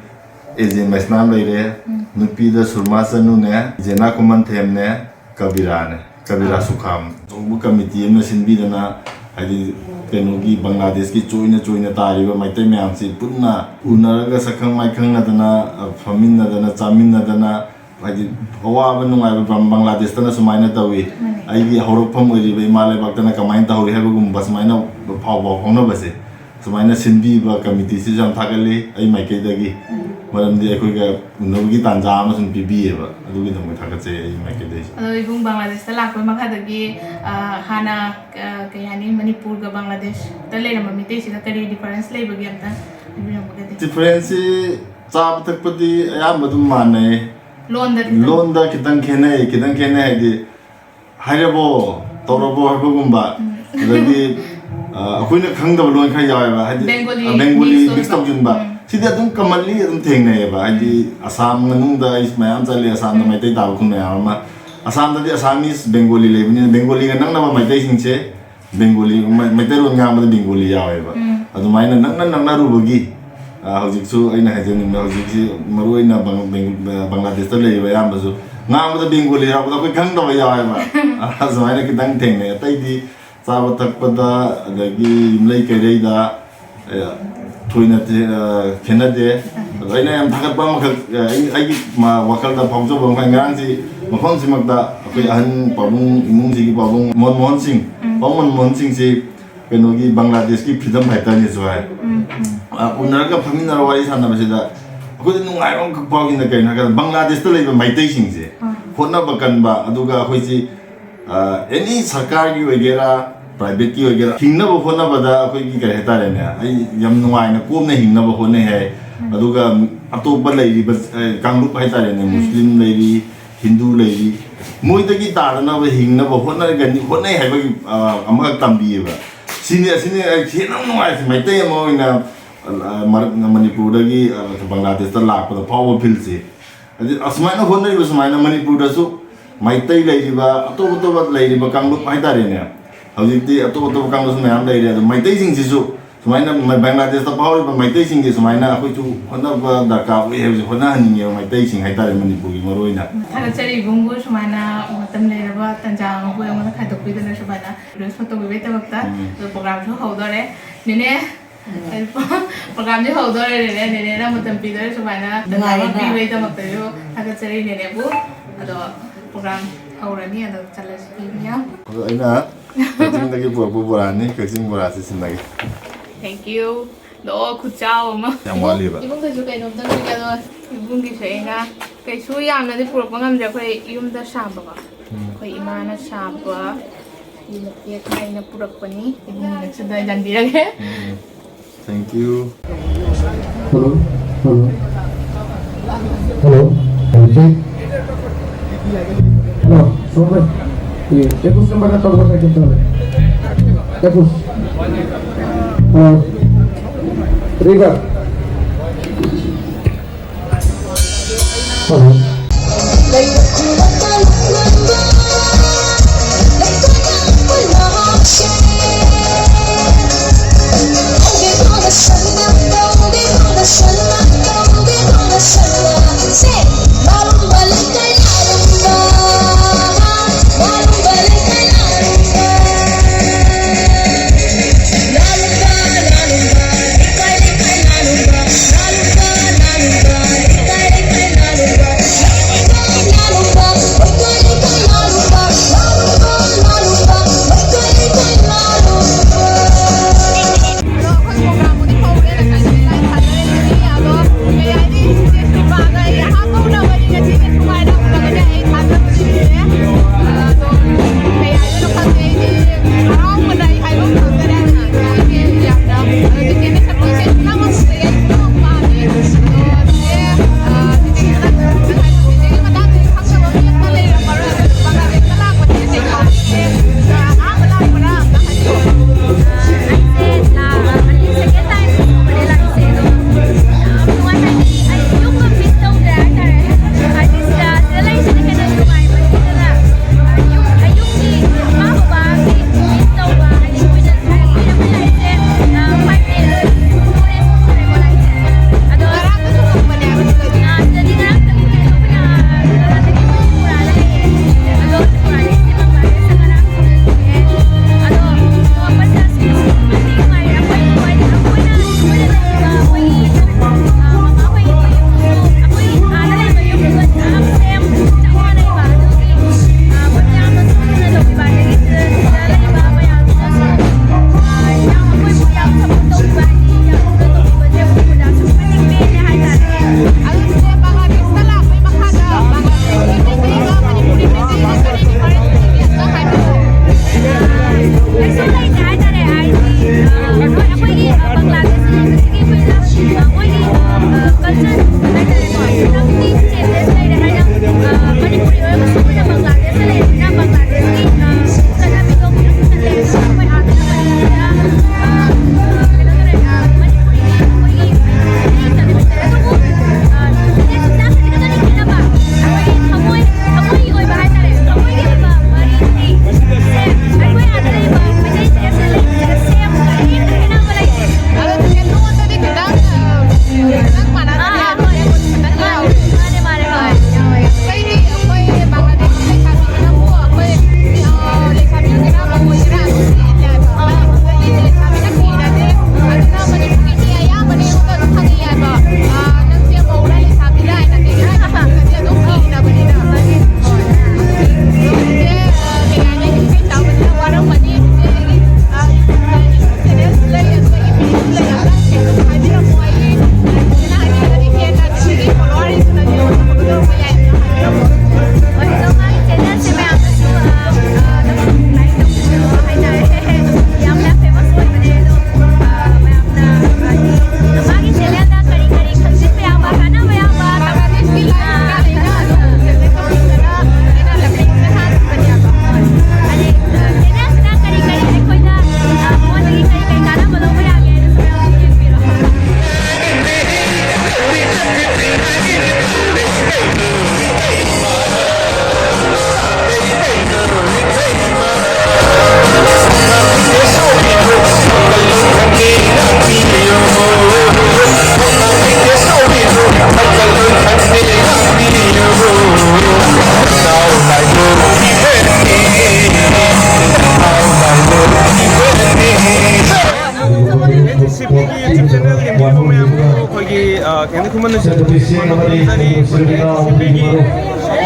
ꯑꯦ ꯖꯦ ꯃꯩꯁꯅꯥꯝ ꯂꯩꯔꯦ, ꯎꯝ꯫ ꯅꯨꯄꯤꯗ ꯁꯨꯔꯃꯥ ꯆꯅꯨꯅꯦ, ꯖꯦꯅꯥ ꯈꯨꯃꯟꯊꯦꯝꯅꯦ, ꯀꯕꯤꯔꯥꯅꯦ, ꯀꯕꯤꯔꯥ ꯑꯥ꯫ ꯁꯨꯈꯥꯝ꯫ ꯑꯆꯧꯕ committee ꯑꯃꯅ ꯁꯤꯟꯕꯤꯗꯅ, ꯍꯥꯏꯗꯤ ꯀꯩꯅꯣꯒꯤ ꯕꯪꯒ꯭ꯂꯥꯗꯦꯁꯀꯤ ꯆꯣꯏꯅ ꯆꯣꯏꯅ ꯇꯥꯔꯤꯕ ꯃꯩꯇꯩ ꯃꯌꯥꯝꯁꯤ ꯄꯨꯟꯅ ꯎꯅꯔꯒ ꯁꯛꯈꯪ ꯃꯥꯏꯈꯪꯅꯗꯅ, ꯑ, ꯐꯝꯃꯤꯟꯅꯗꯅ, ꯆꯥꯃꯤꯟꯅꯗꯅ, ꯍꯥꯏꯗꯤ ꯑꯋꯥꯕ ꯅꯨꯡꯉꯥꯏꯕ ꯕꯪ-, ꯕꯪꯒ꯭ꯂꯥꯗꯦꯁꯇꯅ ꯁꯨꯃꯥꯏꯅ ꯇꯧꯏ, ꯃꯥꯅꯦ꯫ ꯑꯩꯒꯤ ꯍꯧꯔꯛꯐꯝ ꯑꯣꯏꯔꯤꯕ ꯏꯃꯥ ꯂꯩꯕꯥꯛꯇꯅ ꯀꯃꯥꯏꯅ ꯇꯧꯔꯤ ꯍꯥꯏꯕꯒꯨꯝꯕ ꯁꯨꯃꯥꯏꯅ ꯄꯥꯎ ꯄꯥꯎ ꯐꯥꯎꯅꯕꯁꯦ ꯁꯨꯃꯥꯏꯅ ꯁꯤꯟꯕꯤꯕ ꯀꯃꯤꯇꯤꯁꯤꯁꯨ ꯌꯥꯝ ꯊꯥꯒꯠꯂꯤ ꯑꯩ ꯃꯥꯏꯀꯩꯗꯒꯤ꯫ ꯃꯔꯝꯗꯤ ꯑꯩꯈꯣꯏꯒ ꯎꯅꯕꯒꯤ ꯇꯥꯟꯖꯥ ꯑꯃ ꯁꯨꯝ ꯄꯤꯕꯤꯌꯦꯕ, ꯑꯗꯨꯒꯤꯗꯃꯛ ꯊꯥꯒꯠꯆꯩ ꯑꯩ ꯃꯥꯏꯀꯩꯗꯒꯤꯁꯨ꯫ ꯑꯗꯣ ꯏꯕꯨꯡ ꯕꯪꯒ꯭ꯂꯥꯗꯦꯁꯇ ꯂꯥꯛꯄꯒꯤ ꯃꯈꯥꯗꯒꯤ, ꯑ, ꯍꯥꯟꯅ, ꯑ, ꯀꯩ ꯍꯥꯏꯅꯤ, ꯃꯅꯤꯄꯨꯔꯒ ꯕꯪꯒ꯭ꯂꯥꯗꯦꯁꯇ ꯂꯩꯔꯝꯕ ꯃꯤꯇꯩꯁꯤꯒ ꯀꯔꯤ ꯗꯤꯐꯔꯦꯟꯁ ꯂꯩꯕꯒꯦ ꯑꯝꯇ ꯍꯥꯏꯕꯤꯔꯝꯃꯒꯗꯤ? ꯗꯤꯐꯔꯦꯟꯁꯁꯤ ꯆꯥꯕ ꯊꯛꯄꯗꯤ ꯑꯌꯥꯝꯕ ꯑꯗꯨꯝ ꯃꯥꯟꯅꯩ꯫ ꯂꯣꯟꯗ ꯈꯤꯇꯪ? ꯂꯣꯟꯗ ꯈꯤꯇꯪ ꯈꯦꯠꯅꯩ, ꯈꯤꯇꯪ ꯈꯦꯠꯅꯩ ꯍꯥꯏꯗꯤ ꯍꯥꯏꯔꯕꯣ, ꯇꯧꯔꯕꯣ ꯍꯥꯏꯕꯒꯨꯝꯕ꯫ ꯎꯝ꯫ ꯑꯗꯒꯤ, ꯑ, ꯑꯩꯈꯣꯏꯅ ꯈꯪꯗꯕ ꯂꯣꯟ ꯈꯔ ꯌꯥꯎꯋꯦꯕ, ꯍꯥꯏꯗꯤ, ꯕꯦꯡꯒꯣꯂꯤ ꯑ, ꯕꯦꯡꯒꯣꯂꯤ ꯃꯤꯛꯁ ꯃꯤꯛꯁ ꯇꯧꯕ꯫ ꯇꯧꯁꯤꯟꯕ꯫ ꯎꯝ꯫ ꯁꯤꯗꯤ ꯑꯗꯨꯝ ꯀꯃꯟꯂꯤ ꯑꯗꯨꯝ ꯊꯦꯡꯅꯩꯌꯦꯕ, ꯍꯥꯏꯗꯤ, ꯎꯝ꯫ ꯑꯁꯥꯝ ꯃꯅꯨꯡꯗ ꯑꯩ ꯃꯌꯥꯝ ꯆꯠꯂꯦ, ꯑꯁꯥꯝꯗ ꯎꯝ꯫ ꯃꯩꯇꯩ ꯇꯥꯕ ꯈꯨꯟ ꯃꯌꯥꯝ ꯑꯃ꯫ ꯑꯁꯥꯝꯗꯗꯤ ꯑꯁꯥꯃꯤꯁ ꯕꯦꯡꯒꯣꯂꯤ ꯂꯩꯕꯅꯤꯅ ꯕꯦꯡꯒꯣꯂꯤꯒ ꯅꯛꯅꯕ ꯃꯩꯇꯩꯁꯤꯡꯁꯦ ꯕꯦꯡꯒꯣꯂꯤ, ꯃꯩ-, ꯃꯩꯇꯩꯂꯣꯟ ꯉꯥꯡꯕꯗ ꯕꯦꯡꯒꯣꯂꯤ ꯌꯥꯎꯋꯦꯕ꯫ ꯎꯝ꯫ ꯑꯗꯨꯃꯥꯏꯅ ꯅꯛꯅ ꯅꯛꯅꯔꯨꯕꯒꯤ, ꯑ, ꯍꯧꯖꯤꯛꯁꯨ ꯑꯩꯅ ꯍꯥꯏꯖꯅꯤꯡꯕ, ꯍꯧꯖꯤꯛꯁꯤ ꯃꯔꯨꯑꯣꯏꯅ ꯕꯪ-, ꯕꯦꯡ-, ꯕꯪꯒ꯭ꯂꯥꯗꯦꯁꯇ ꯂꯩꯔꯤꯕ ꯑꯌꯥꯝꯕꯁꯨ ꯉꯥꯡꯕꯗ ꯕꯦꯡꯒꯣꯂꯤ ꯌꯥꯎꯕꯗ ꯑꯩꯈꯣꯏ ꯈꯪꯗꯕ ꯌꯥꯎꯋꯦꯕ꯫ ꯑ, ꯁꯨꯃꯥꯏꯅ ꯈꯤꯇꯪ ꯊꯦꯡꯅꯩ꯫ ꯑꯇꯩꯗꯤ ꯆꯥꯕ ꯊꯛꯄꯗ, ꯑꯗꯒꯤ ꯌꯨꯝꯂꯩ ꯀꯩꯔꯩꯗ, ꯑ, ꯊꯣꯏꯅ ꯊꯦ-, ꯑ, ꯈꯦꯠꯅꯗꯦ꯫ ꯑꯗꯣ ꯑꯩꯅ ꯌꯥꯝ ꯊꯥꯒꯠꯄ ꯑꯃꯈꯛ, ꯑ, ꯑꯩ, ꯑꯩꯒꯤ ꯃ-, ꯋꯥꯈꯜꯗ ꯐꯥꯎꯖꯕ ꯑꯃꯈꯛ, ꯉꯔꯥꯡꯁꯤ ꯃꯐꯝꯁꯤꯃꯛꯇ ꯑꯩꯈꯣꯏ ꯑꯍꯟ ꯄꯥꯕꯨꯡ, ꯏꯃꯨꯡꯁꯤꯒꯤ ꯄꯥꯕꯨꯡ ꯃꯣꯍꯟ ꯃꯣꯍꯟ ꯁꯤꯡ, ꯎꯝ꯫ ꯄꯥꯕꯨꯡ ꯃꯣꯍꯟ ꯃꯣꯍꯟ ꯁꯤꯡꯁꯤ ꯀꯩꯅꯣꯒꯤ ꯕꯪꯒ꯭ꯂꯥꯗꯦꯁꯀꯤ ꯐ꯭ꯔꯤꯗꯝ ꯐꯥꯏꯇꯔꯅꯤꯁꯨ ꯍꯥꯏ꯫ ꯎꯝ, ꯎꯝ꯫ ꯑ, ꯎꯅꯔꯒ ꯐꯝꯃꯤꯟꯅꯔꯒ ꯋꯥꯔꯤ ꯁꯥꯟꯅꯕꯁꯤꯗ ꯑꯩꯈꯣꯏꯗ ꯅꯨꯡꯉꯥꯏꯕ ꯑꯃꯈꯛ ꯐꯥꯎꯈꯤꯅ ꯀꯩꯅꯣ ꯍꯥꯏꯔꯀꯥꯟꯗ ꯕꯪꯒ꯭ꯂꯥꯗꯦꯁꯇ ꯂꯩꯕ ꯃꯩꯇꯩꯁꯤꯡꯁꯦ ꯑꯥ꯫ ꯍꯣꯠꯅꯕ ꯀꯟꯕ, ꯑꯗꯨꯒ ꯑꯩꯈꯣꯏꯁꯤ, ꯑ, ꯑꯦꯅꯤ ꯁꯔꯀꯥꯔꯒꯤ ꯑꯣꯏꯒꯦꯔꯥ, ꯄ꯭ꯔꯥꯏꯚꯦꯠꯀꯤ ꯑꯣꯏꯒꯦꯔꯥ, ꯍꯤꯡꯅꯕ ꯍꯣꯠꯅꯕꯗ ꯑꯩꯈꯣꯏꯒꯤ ꯀꯔꯤ ꯍꯥꯏꯇꯥꯔꯦꯅꯦ, ꯑꯩ ꯌꯥꯝ ꯅꯨꯡꯉꯥꯏꯅ ꯀꯣꯝꯅ ꯍꯤꯡꯅꯕ ꯍꯣꯠꯅꯩ ꯍꯥꯏ꯫ ꯎꯝ꯫ ꯑꯗꯨꯒ ꯑꯇꯣꯞꯄ ꯂꯩꯔꯤꯕ, ꯑ, ꯀꯥꯡꯂꯨꯞ ꯍꯥꯏꯇꯥꯔꯦꯅꯦ, ꯎꯝ꯫ ꯃꯨꯁꯂꯤꯝ ꯂꯩꯔꯤ, ꯍꯤꯟꯗꯨ ꯂꯩꯔꯤ, ꯃꯣꯏꯗꯒꯤ ꯇꯥꯗꯅꯕ ꯍꯤꯡꯅꯕ ꯍꯣꯠꯅꯒꯅꯤ, ꯍꯣꯠꯅꯩ ꯍꯥꯏꯕꯒꯤ, ꯑ, ꯑꯃꯈꯛ ꯇꯝꯕꯤꯌꯦꯕ꯫ ꯁꯤꯅꯤ, ꯑꯁꯤꯅꯤ ꯑꯩ ꯍꯦꯟꯅ ꯅꯨꯡꯉꯥꯏꯔꯤꯁꯦ, ꯃꯩꯇꯩ ꯑꯃ ꯑꯣꯏꯅ, ꯑ, ꯃꯔꯛ-, ꯃꯅꯤꯄꯨꯔꯗꯒꯤ, ꯑ, ꯕꯪꯒ꯭ꯂꯥꯗꯦꯁꯇ ꯂꯥꯛꯄꯗ ꯐꯥꯎꯕ ꯐꯤꯜꯁꯦ꯫ ꯑꯗꯨ ꯑꯁꯨꯃꯥꯏꯅ ꯍꯣꯠꯅꯔꯤꯕ ꯁꯨꯃꯥꯏꯅ ꯃꯅꯤꯄꯨꯔꯗꯁꯨ ꯃꯩꯇꯩ ꯂꯩꯔꯤꯕ, ꯑꯇꯣꯞ ꯑꯇꯣꯞꯄ ꯂꯩꯔꯤꯕ ꯀꯥꯡꯂꯨꯞ ꯍꯥꯏꯇꯥꯔꯦꯅꯦ, ꯍꯧꯖꯤꯛꯇꯤ ꯑꯇꯣꯞ ꯑꯇꯣꯞꯄ ꯀꯥꯡꯂꯨꯞꯁꯨ ꯃꯌꯥꯝ ꯂꯩꯔꯦ, ꯑꯗꯣ ꯃꯩꯇꯩꯁꯤꯡꯁꯤꯁꯨ ꯁꯨꯃꯥꯏꯅ ꯃ-, ꯕꯪꯒ꯭ꯂꯥꯗꯦꯁꯇ ꯐꯥꯎꯔꯤꯕ ꯃꯩꯇꯩꯁꯤꯡꯁꯦ ꯁꯨꯃꯥꯏꯅ ꯑꯩꯈꯣꯏꯁꯨ ꯍꯣꯠꯅꯕ ꯗꯔꯀꯥꯔ ꯑꯣꯏ ꯍꯥꯏꯕꯁꯦ ꯍꯣꯠꯅꯍꯟꯅꯤꯡꯉꯦꯕ, ꯃꯩꯇꯩꯁꯤꯡ ꯍꯥꯏꯇꯥꯔꯦ, ꯃꯅꯤꯄꯨꯔꯒꯤ ꯃꯔꯨꯑꯣꯏꯅ꯫ ꯊꯥꯒꯠꯆꯔꯤ ꯏꯕꯨꯡꯕꯨ, ꯁꯨꯃꯥꯏꯅ ꯃꯇꯝ ꯂꯩꯔꯕ ꯇꯟꯖꯥ ꯑꯃꯕꯨ ꯑꯩꯉꯣꯟꯗ ꯈꯥꯏꯗꯣꯛꯄꯤꯗꯨꯅ ꯁꯨꯃꯥꯏꯅ ꯔꯤꯀ꯭ꯋꯦꯁ ꯇꯧꯕꯤꯕꯩꯗꯃꯛꯇ꯫ ꯎꯝ꯫ ꯑꯗꯣ ꯄ꯭ꯔꯣꯒ꯭ꯔꯥꯝꯁꯨ ꯍꯧꯗꯣꯔꯦ꯫ ꯅꯦꯅꯦ, ꯎꯝ꯫ ꯄ꯭ꯔꯣꯒ꯭ꯔꯥꯝꯁꯦ ꯍꯧꯗꯣꯔꯦ, ꯅꯦꯅꯦ꯫ ꯅꯦꯅꯦꯅ ꯃꯇꯝ ꯄꯤꯗꯣꯔꯦ ꯁꯨꯃꯥꯏꯅ ꯇꯟꯖꯥ ꯑꯃ ꯅꯨꯡꯉꯥꯏꯔꯦꯅꯦ꯫ ꯄꯤꯕꯩꯗꯃꯛꯇꯁꯨ ꯊꯥꯒꯠꯆꯔꯤ ꯅꯦꯅꯦꯕꯨ꯫ ꯑꯗꯣ ꯄ꯭ꯔꯣꯒ꯭ꯔꯥꯝ ꯍꯧꯔꯅꯤ, ꯑꯗꯣ ꯆꯠꯂꯁꯤ ꯃꯌꯥꯝ꯫ ꯑꯗꯣ ꯑꯩꯅ ꯀꯛꯆꯤꯡꯗꯒꯤ ꯄꯨꯔꯛꯄ ꯕꯣꯔꯥꯅꯤ, ꯀꯛꯆꯤꯡ ꯕꯣꯔꯥꯁꯤ ꯁꯤꯟꯅꯒꯦ꯫ Thank you. ꯂꯥꯛꯑꯣ, ꯈꯨꯠꯆꯥꯎ ꯑꯃ꯫ ꯌꯥꯝ ꯋꯥꯠꯂꯤꯕ? ꯏꯕꯨꯡꯗꯁꯨ ꯀꯩꯅꯣꯝꯇꯪ ꯄꯤꯒꯦ, ꯑꯗꯣ ꯏꯕꯨꯡꯒꯤꯁꯨ ꯑꯩꯅ ꯀꯩꯁꯨ ꯌꯥꯝꯅꯗꯤ ꯄꯨꯔꯛꯄ ꯉꯝꯗ꯭ꯔꯦ꯫ ꯑꯩꯈꯣꯏ ꯌꯨꯝꯗ ꯁꯥꯕꯀꯣ, ꯑꯩꯈꯣꯏ ꯏꯃꯥꯅ ꯁꯥꯕ ꯐꯤ ꯃꯇꯦꯛ ꯑꯩꯅ ꯄꯨꯔꯛꯄꯅꯤ꯫ ꯏꯕꯨꯡꯒꯤꯗꯁꯨ ꯑꯗꯨꯃꯥꯏꯅ ꯌꯥꯟꯕꯤꯔꯒꯦ꯫ Thank you. Hello, hello. Hello, hello, check. Hello, সবাই। ये, একুশ নম্বর का टॉप का कितना है? একুশ। और रिवर। Hello.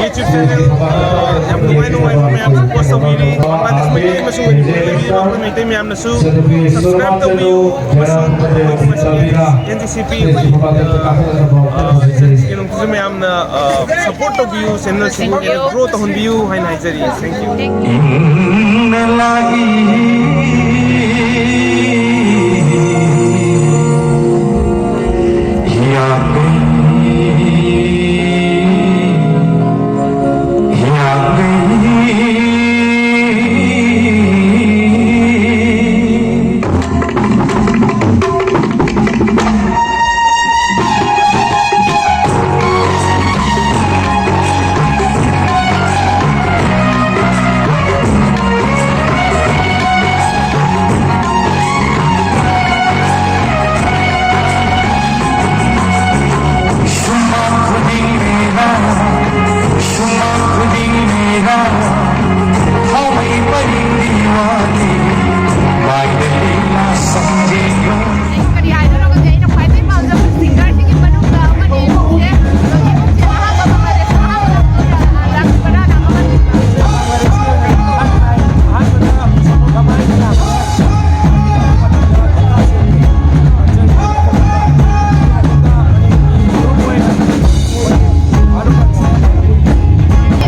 ꯌꯨꯇ꯭ꯌꯨꯕ ꯆꯦꯅꯦꯜ, ꯑ, ꯌꯥꯝ ꯅꯨꯡꯉꯥꯏ ꯅꯨꯡꯉꯥꯏꯕ ꯃꯌꯥꯝ ꯄꯣꯁ ꯇꯧꯕꯤꯔꯤ꯫ ꯃꯄꯥꯟꯗꯁꯨ ꯃꯩꯇꯩ ꯑꯃꯁꯨꯡ ꯃꯅꯤꯄꯨꯔꯗ ꯂꯩꯕꯤꯕ ꯑꯩꯈꯣꯏ ꯃꯩꯇꯩ ꯃꯌꯥꯝꯅꯁꯨ ꯁꯕꯁꯀ꯭ꯔꯥꯏꯕ ꯇꯧꯕꯤꯌꯨ ꯑꯃꯁꯨꯡ ꯑꯩꯈꯣꯏ ꯃꯁꯤ ꯑꯦꯟ ꯖꯤ ꯁꯤ ꯄꯤ ꯑꯩꯈꯣꯏꯒꯤ, ꯑ, ꯆꯦꯅꯦꯜꯁꯤꯁꯨ ꯃꯌꯥꯝꯅ, ꯑ, ꯁꯄꯣꯔꯠ ꯇꯧꯕꯤꯌꯨ, ꯆꯦꯅꯦꯜꯁꯤꯕꯨ ꯍꯦꯟꯅ ꯒ꯭ꯔꯣ ꯇꯧꯍꯟꯕꯤꯌꯨ ꯍꯥꯏꯅ ꯍꯥꯏꯖꯔꯤ꯫ Thank you. ꯀꯔꯤ ꯍꯥꯏꯗꯣꯏꯅꯣ ꯈꯪꯗꯦ꯫ ꯑꯩꯅ ꯈ꯭ꯋꯥꯏꯗꯒꯤ ꯄꯥꯝꯖꯕ ꯁꯤꯡꯒꯔꯁꯤꯡꯒꯤ ꯃꯅꯨꯡꯗ ꯑꯃꯅꯤ꯫ ꯍꯧꯖꯤꯛ ꯍꯧꯖꯤꯛ ꯑꯍꯥꯟꯕ ꯃꯃꯜꯁꯦ ꯑꯍꯥꯟꯕꯗ ꯂꯥꯛꯄꯗ ꯑꯃꯅꯤ꯫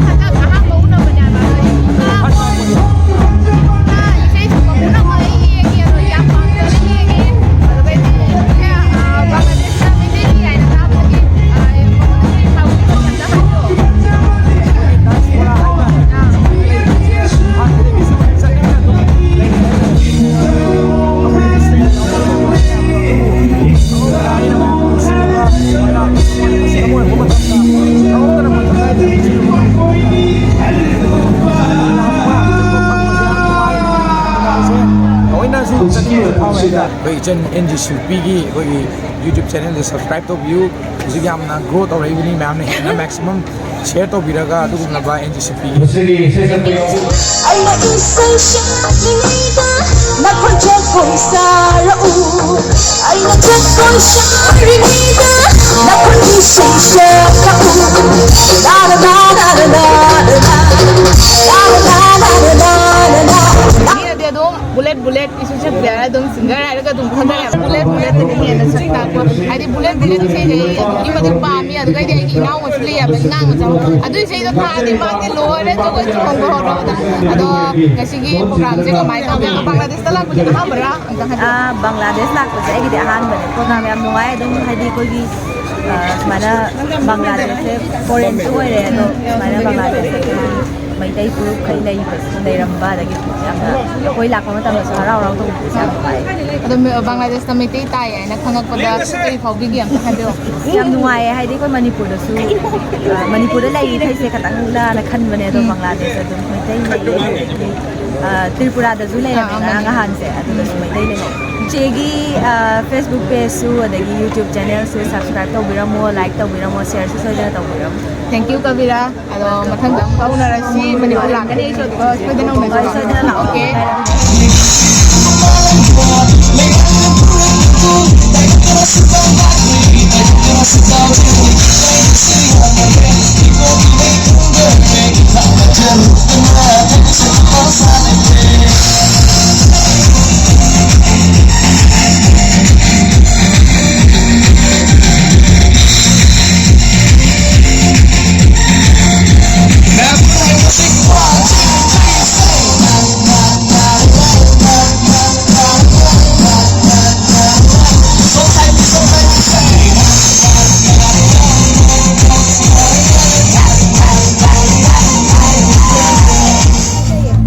ꯍꯟꯗꯛ ꯑꯍꯥꯟꯕ ꯎꯅꯕꯅꯦ ꯍꯥꯏꯕ꯫ ꯑꯗꯣ ꯏꯁꯩ ꯁꯛꯄ ꯄꯨꯝꯅꯃꯛ ꯑꯩ ꯌꯦꯡꯉꯤ꯫ ꯑꯗꯣ ꯌꯥꯝ ꯄꯥꯝꯖꯅ ꯌꯦꯡꯉꯤ꯫ ꯑꯗꯨꯒ ꯑꯩꯗꯤ, ꯑ, ꯕꯪꯒ꯭ꯂꯥꯗꯦꯁꯇ ꯃꯩꯇꯩꯒꯤ ꯀꯥꯏꯅ ꯇꯥꯕꯗꯒꯤ, ꯑ, ꯃꯉꯣꯟꯗ ꯀꯔꯤ ꯐꯥꯎꯏ ꯈꯪꯗꯕ ꯍꯥꯏꯕꯗꯣ꯫ ꯑꯩꯈꯣꯏ ꯏꯆꯟ ꯑꯦꯟ ꯖꯤ ꯁꯤꯜꯄꯤꯒꯤ ꯑꯩꯈꯣꯏꯒꯤ ꯌꯨꯇ꯭ꯌꯨꯕ ꯆꯦꯅꯦꯜꯗꯨ ꯁꯕꯁꯀ꯭ꯔꯥꯏꯕ ꯇꯧꯕꯤꯌꯨ꯫ ꯍꯧꯖꯤꯛ ꯌꯥꯝꯅ ꯒ꯭ꯔꯣ ꯇꯧꯔꯛꯏꯕꯅꯤ꯫ ꯃꯌꯥꯝꯅ ꯍꯦꯟꯅ ꯃꯦꯛꯁꯤꯃꯝ ꯁꯤꯌꯔ ꯇꯧꯕꯤꯔꯒ ꯑꯗꯨꯒꯨꯝꯂꯕ ꯑꯦꯟ ꯖꯤ ꯁꯤꯜꯄꯤꯒꯤ ꯃꯁꯤꯒꯤ ꯏꯁꯩ ꯁꯛꯄ ꯌꯥꯎꯕ ꯑꯩꯅ ꯏꯁꯩ ꯁꯛꯂꯤꯉꯩꯗ ꯅꯈꯣꯟꯖꯦꯜ ꯈꯣꯡꯁꯥꯔꯛꯎ꯫ ꯑꯩꯅ ꯖꯒꯣꯏ ꯁꯥꯔꯤꯉꯩꯗ ꯅꯈꯨꯠꯀꯤ ꯁꯤꯡꯁꯦ ꯀꯛꯎ꯫ ꯂꯥ ꯂꯥ ꯂꯥ ꯂꯥ ꯂꯥ ꯂꯥ꯫ ꯂꯥ ꯂꯥ ꯂꯥ ꯂꯥ ꯂꯥ ꯂꯥ ꯂꯥ꯫ ꯃꯤꯅꯗꯤ ꯑꯗꯨꯝ ꯕꯨꯂꯦꯠ ꯕꯨꯂꯦꯠ ꯏꯁꯩ ꯁꯛꯄ ꯌꯥꯔꯦ, ꯑꯗꯨꯝ ꯁꯤꯡꯒꯔ ꯍꯥꯏꯔꯒ ꯑꯗꯨꯝ ꯈꯟꯅꯔꯦ꯫ ꯕꯨꯂꯦꯠ ꯕꯨꯂꯦꯠꯇꯗꯤ ꯍꯦꯟꯅ ꯁꯛ ꯇꯥꯛꯄ, ꯍꯥꯏꯗꯤ ꯕꯨꯂꯦꯠ ꯕꯨꯂꯦꯠ ꯏꯁꯩꯁꯦ ꯑꯩ ꯑꯗꯨꯛꯀꯤ ꯃꯇꯤꯛ ꯄꯥꯝꯃꯤ꯫ ꯑꯗꯨꯒ ꯑꯩꯗꯤ ꯑꯩꯒꯤ ꯏꯅꯥꯎ ꯑꯃꯁꯨ ꯂꯩꯌꯦꯕ, ꯏꯅꯥꯎ ꯃꯆꯥ, ꯑꯗꯨ ꯏꯁꯩꯗꯣ ꯊꯥꯔꯗꯤ ꯃꯥꯗꯤ ꯂꯣꯏꯔꯦ, ꯖꯒꯣꯏ ꯆꯣꯡꯕ ꯍꯧꯔꯕꯗ꯫ ꯑꯗꯣ ꯉꯁꯤꯒꯤ ꯄ꯭ꯔꯣꯒ꯭ꯔꯥꯝꯁꯦ ꯀꯃꯥꯏꯅ ꯇꯧꯒꯦ? ꯑꯗꯣ ꯕꯪꯒ꯭ꯂꯥꯗꯦꯁꯇ ꯂꯥꯛꯄꯁꯦ ꯑꯍꯥꯟꯕꯔꯥ? ꯑꯝꯇ ꯍꯥꯏꯕꯤꯌꯨ꯫ ꯑꯥ, ꯕꯪꯒ꯭ꯂꯥꯗꯦꯁ ꯂꯥꯛꯄꯁꯦ ꯑꯩꯒꯤꯗꯤ ꯑꯍꯥꯟꯕꯅꯦ꯫ ꯄ꯭ꯔꯣꯒ꯭ꯔꯥꯝ ꯌꯥꯝ ꯅꯨꯡꯉꯥꯏ꯫ ꯑꯗꯨꯝ ꯍꯥꯏꯗꯤ ꯑꯩꯈꯣꯏꯒꯤ, ꯑ, ꯁꯨꯃꯥꯏꯅ ꯕꯪꯒ꯭ꯂꯥꯗꯦꯁꯁꯦ ꯐꯣꯔꯦꯟꯁꯨ ꯑꯣꯏꯔꯦ, ꯑꯗꯣ ꯁꯨꯃꯥꯏꯅ ꯕꯪꯒ꯭ꯂꯥꯗꯦꯁꯇ ꯑꯩꯈꯣꯏꯒꯤ ꯃꯩꯇꯩ ꯐꯨꯔꯨꯞꯈꯩ ꯂꯩꯕꯁꯨ, ꯂꯩꯔꯝꯕ, ꯑꯗꯒꯤ ꯌꯥꯝꯅ ꯑꯩꯈꯣꯏ ꯂꯥꯛꯄ ꯃꯇꯝꯗꯁꯨ ꯍꯔꯥꯎ ꯍꯔꯥꯎ ꯇꯧꯕꯤꯕꯁꯦ ꯌꯥꯝ ꯅꯨꯡꯉꯥꯏ꯫ ꯑꯗꯣ ꯃ-, ꯕꯪꯒ꯭ꯂꯥꯗꯦꯁꯇ ꯃꯩꯇꯩ ꯇꯥꯏ ꯍꯥꯏꯅ ꯈꯪꯉꯛꯄꯗ ꯀꯔꯤ ꯐꯥꯎꯕꯤꯒꯦ? ꯑꯝꯇ ꯍꯥꯏꯕꯤꯌꯨ꯫ ꯌꯥꯝ ꯅꯨꯡꯉꯥꯏꯌꯦ꯫ ꯍꯥꯏꯗꯤ ꯑꯩꯈꯣꯏ ꯃꯅꯤꯄꯨꯔꯗꯁꯨ, ꯑ, ꯃꯅꯤꯄꯨꯔꯗ ꯂꯩꯔꯤꯈꯩꯁꯦ ꯈꯇꯪꯂꯥꯅ ꯈꯟꯕꯅꯦ, ꯑꯗꯣ ꯎꯝ꯫ ꯕꯪꯒ꯭ꯂꯥꯗꯦꯁ ꯑꯗꯨꯝ ꯃꯩꯇꯩ ꯂꯩꯌꯦ꯫ ꯑꯗꯒꯤ, ꯑ, ꯇ꯭ꯔꯤꯄꯨꯔꯥꯗꯁꯨ ꯑꯥ, ꯂꯩꯔꯝꯃꯦ ꯑꯥ, ꯉꯔꯥꯡ ꯃꯅꯤꯄꯨꯔ꯫ ꯅꯍꯥꯟꯁꯦ, ꯑꯗꯨꯗꯁꯨ ꯃꯩꯇꯩ ꯂꯩꯍꯧꯋꯦ꯫ ꯏꯆꯦꯒꯤ, ꯑ, Facebook pageꯁꯨ ꯑꯗꯒꯤ YouTube channelꯁꯨ subscribe ꯇꯧꯕꯤꯔꯝꯃꯣ, like ꯇꯧꯕꯤꯔꯝꯃꯣ, shareꯁꯨ ꯁꯣꯏꯗꯅ ꯇꯧꯕꯤꯔꯝꯃꯣ꯫ Thank you, ꯀꯕꯤꯔꯥ꯫ ꯑꯗꯣ ꯃꯊꯪꯗ ꯑꯃꯨꯛ ꯎꯅꯔꯁꯤ, ꯃꯅꯤꯄꯨꯔ ꯂꯥꯛꯀꯅꯤ ꯑꯩꯁꯨ, ꯑꯗꯨꯒ ꯁꯣꯏꯗꯅ ꯎꯅꯁꯤ꯫ ꯍꯣꯏ, ꯁꯣꯏꯗꯅ ꯂꯥꯛꯑꯣ꯫ OK꯫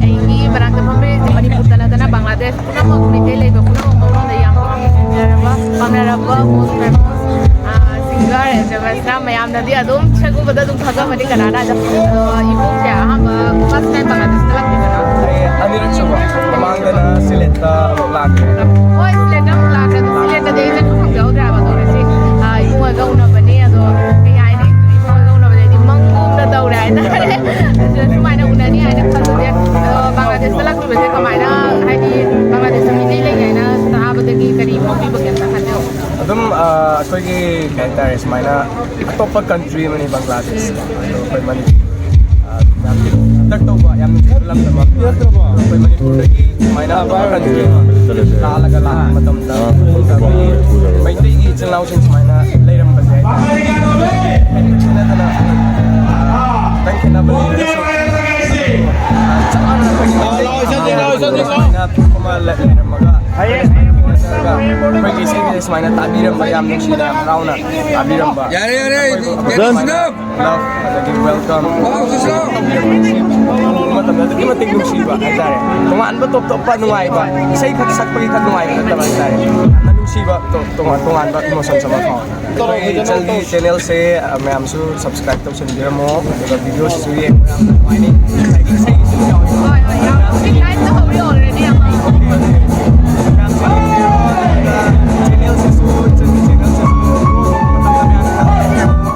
ꯑꯩꯒꯤ ꯃꯅꯥꯛꯇ ꯐꯝꯕꯤꯔꯤꯁꯦ ꯃꯅꯤꯄꯨꯔꯗ ꯅꯠꯇꯅ ꯕꯪꯒ꯭ꯂꯥꯗꯦꯁ ꯄꯨꯝꯅꯃꯛ, ꯃꯩꯇꯩ ꯂꯩꯕ ꯄꯨꯝꯅꯃꯛ ꯃꯐꯝꯗ ꯌꯥꯝ ꯄꯥꯝꯅꯔꯕ, ꯄꯥꯝꯅꯔꯕ most famous, ah, singer and ꯃꯌꯥꯝꯅꯗꯤ ꯑꯗꯨꯝ ꯁꯛꯎꯕꯗ ꯑꯗꯨꯝ ꯈꯪꯉꯝꯃꯅꯤ ꯀꯅꯥꯅ꯫ ꯑꯗꯣ, ꯑꯗꯣ ꯏꯕꯨꯡꯁꯦ ꯑꯍꯥꯟꯕ first time ꯕꯪꯒ꯭ꯂꯥꯗꯦꯁꯇ ꯂꯥꯛꯄꯤꯕ꯭ꯔꯥ? ꯑꯩ ꯑꯅꯤꯔꯛ ꯁꯨꯕ꯫ ꯃꯃꯥꯡꯗꯅ ꯁꯤꯂꯦꯠꯇ ꯑꯃꯨꯛ ꯂꯥꯛꯈ꯭ꯔꯦ꯫ ꯍꯣꯏ, ꯁꯤꯂꯦꯠꯇ ꯑꯃꯨꯛ ꯂꯥꯛꯈ꯭ꯔꯦ꯫ ꯑꯗꯣ ꯁꯤꯂꯦꯠꯇꯗꯤ ꯑꯩ ꯆꯠꯄ ꯐꯪꯖꯍꯧꯗ꯭ꯔꯦ ꯍꯥꯏꯕ꯫ ꯑꯗꯣ ꯉꯁꯤ, ꯑꯥ, ꯏꯕꯨꯡꯉꯣꯒ ꯎꯅꯕꯅꯤ꯫ ꯑꯗꯣ ꯀꯩ ꯍꯥꯏꯅꯤ? ꯏꯕꯨꯡꯉꯣꯒ ꯎꯅꯕꯗꯩꯗꯤ ꯃꯪꯒꯨꯝꯅ ꯇꯧꯔꯦ ꯍꯥꯏꯇꯥꯔꯦ꯫ ꯑꯗꯨꯅ ꯁꯨꯃꯥꯏꯅ ꯎꯅꯅꯤ ꯍꯥꯏꯅ ꯈꯜꯂꯨꯗꯦ꯫ ꯑꯗꯣ ꯕꯪꯒ꯭ꯂꯥꯗꯦꯁꯇ ꯂꯥꯛꯄꯤꯕꯁꯦ ꯀꯃꯥꯏꯅ, ꯍꯥꯏꯗꯤ ꯕꯪꯒ꯭ꯂꯥꯗꯦꯁꯇ ꯃꯤꯇꯩ ꯂꯩ ꯍꯥꯏꯅ ꯇꯥꯕꯗꯒꯤ ꯀꯔꯤ ꯐꯥꯎꯕꯤꯕꯒꯦ ꯑꯝꯇ ꯍꯥꯏꯕꯤꯌꯨ? ꯑꯗꯨꯝ, ꯑ, ꯑꯩꯈꯣꯏꯒꯤ ꯀꯩ ꯍꯥꯏꯇꯥꯔꯦ, ꯁꯨꯃꯥꯏꯅ ꯑꯇꯣꯞꯄ ꯀꯟꯇ꯭ꯔꯤ ꯑꯃꯅꯤ ꯕꯪꯒ꯭ꯂꯥꯗꯦꯁ, ꯑꯗꯣ ꯑꯩꯈꯣꯏ ꯃꯅꯤꯄꯨꯔ, ꯑ, ꯌꯥꯝ ꯇꯛ ꯇꯧꯕ, ꯌꯥꯝ ꯅꯨꯡꯁꯤꯕ ꯂꯝꯗꯝ ꯑꯃ꯫ ꯑꯗꯣ ꯑꯩꯈꯣꯏ ꯃꯅꯤꯄꯨꯔꯗꯒꯤ ꯁꯨꯃꯥꯏꯅ ꯑꯇꯣꯞꯄ ꯀꯟꯇ꯭ꯔꯤ ꯑꯃ ꯂꯥꯜꯂꯒ ꯂꯥꯛꯄ ꯃꯇꯝꯗ ꯑꯩꯈꯣꯏꯒꯤ ꯃꯩꯇꯩꯒꯤ ꯏꯆꯤꯜ ꯏꯅꯥꯎꯁꯤꯡ ꯁꯨꯃꯥꯏꯅ ꯂꯩꯔꯝꯕꯁꯦ ꯍꯥꯏꯇꯥꯔꯦ, ꯈꯦꯠꯅꯗꯅ, ꯑ, ꯈꯤꯇꯪ ꯈꯦꯠꯅꯕ ꯂꯩꯔꯒꯁꯨ, ꯑ, ꯆꯞ ꯃꯥꯟꯅꯅ ꯑꯩꯈꯣꯏꯒꯤ ꯁꯨꯃꯥꯏꯅ ꯐꯝꯐꯝ ꯑꯃ ꯂꯩꯔꯝꯃꯒ ꯑꯩꯈꯣꯏꯒꯤ ꯏꯁꯩꯁꯦ ꯁꯨꯃꯥꯏꯅ ꯇꯥꯕꯤꯔꯝꯕ, ꯌꯥꯝ ꯅꯨꯡꯁꯤꯅ, ꯌꯥꯝ ꯍꯔꯥꯎꯅ ꯇꯥꯕꯤꯔꯝꯕ꯫ ꯌꯥꯔꯦ, ꯌꯥꯔꯦ, ꯑꯩꯈꯣꯏꯕꯨ ꯌꯥꯔꯦ, ꯑꯗꯨꯃꯥꯏꯅ ꯁꯤꯅ꯫ Love, ꯑꯗꯒꯤ welcome ꯇꯧꯕꯤꯔꯝꯕꯁꯤ ꯎꯕ ꯃꯇꯝꯗ ꯑꯗꯨꯛꯀꯤ ꯃꯇꯤꯛ ꯅꯨꯡꯁꯤꯕ ꯍꯥꯏꯇꯥꯔꯦ꯫ ꯇꯣꯉꯥꯟꯕ, ꯇꯣꯞ ꯇꯣꯞꯄ ꯅꯨꯡꯉꯥꯏꯕ, ꯏꯁꯩ ꯈꯛ ꯁꯛꯄꯒꯤ ꯈꯛ ꯅꯨꯡꯉꯥꯏꯕ ꯅꯠꯇꯕ ꯍꯥꯏꯇꯥꯔꯦ, ꯌꯥꯝꯅ ꯅꯨꯡꯁꯤꯕ, ꯇꯣ-, ꯇꯣꯉꯥꯟ ꯇꯣꯉꯥꯟꯕ emotions ꯑꯃ ꯐꯥꯎꯋꯦ꯫ ꯑꯩꯈꯣꯏ ꯏꯆꯜꯒꯤ channelꯁꯦ, ꯑ, ꯃꯌꯥꯝꯁꯨ subscribe ꯇꯧꯁꯤꯟꯕꯤꯔꯝꯃꯣ, ꯑꯗꯨꯒ videoꯁꯤꯁꯨ ꯌꯦꯡꯕ ꯌꯥꯝꯅ ꯅꯨꯡꯉꯥꯏꯅꯤ꯫ ꯉꯁꯥꯏꯒꯤ ꯏꯁꯩꯒꯤꯁꯨ ꯌꯥꯎꯋꯦ꯫ ꯍꯣꯏ, ꯍꯣꯏ, ꯌꯥꯎꯋꯦ꯫ ꯍꯧꯖꯤꯛ liveꯇ ꯍꯧꯔꯤ already ꯑꯃ꯫ Channelꯁꯤꯁꯨ, ꯏꯆꯜꯒꯤ channelꯁꯤꯁꯨ ꯃꯇꯝ ꯌꯥꯝ ꯌꯥꯝꯅ